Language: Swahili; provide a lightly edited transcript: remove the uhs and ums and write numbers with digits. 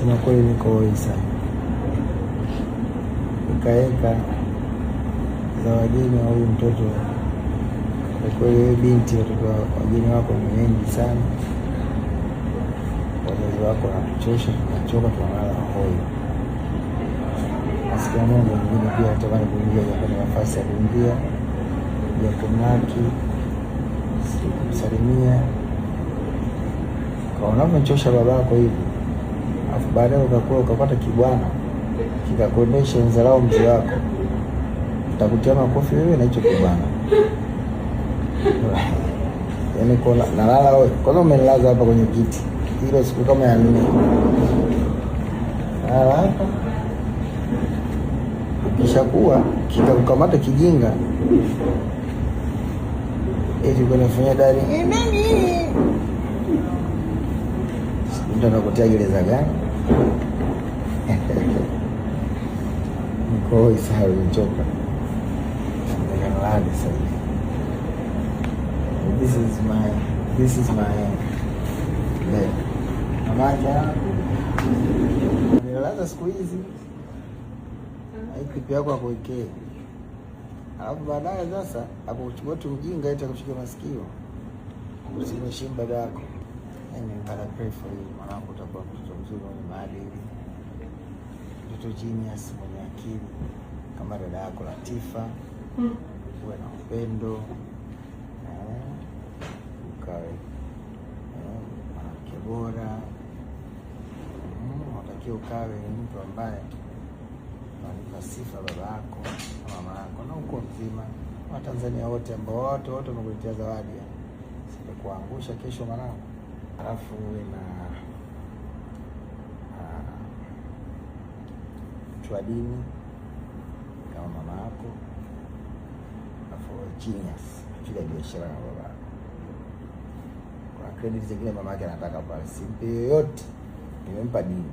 Kusema kweli niko hoi sana, ekaeka za wageni wa huyu mtoto. Kwa kweli wewe binti, watoto wageni wako ni wengi sana, wazazi wako wanatuchosha, tunachoka, tunalala hoi. Nasikia Mungu mwingine pia natamani kuingia, japata nafasi ya kuingia ya kumlaki, kumsalimia kwa unavyomchosha babako hivi, afu baadaye ukakua ukapata kibwana kikakuendesha nzalao mzee wako, utakutia makofi wewe na hicho kibwana. Yaani kwa nalala wewe kwanza, umenilaza hapa kwenye kiti hilo siku kama ya 4, nalala hapa, ukishakuwa kikakukamata kijinga eti kunafanya dari mtu anakutia gereza gani? Niko hoi sana, nimechoka. Nikalale sasa hivi. This is my bed. Mamake nilalaza siku hizi hii clip yako akuwekee, alafu baadaye sasa akuchukua tu mjinga eti akushike masikio, usimheshimu baba yako. Anyway, but I pray for you mwanangu, utakuwa mtoto mzuri mwenye maadili, mtoto genius mwenye akili kama dada yako Latifa. Uwe na upendo, ukawe mwanamke bora. Unatakiwa ukawe ni mtu ambaye unampa sifa baba yako na mama yako na uko mzima, Watanzania wote ambao wote wote wamekuletea zawadi, sitakuangusha kesho mwanangu. Alafu uwe na mtu wa dini kama mama yako, alafu uwe genius katika biashara na baba yako. Kuna credit zingine mama yake anataka pale, simpe yoyote, nimempa dini.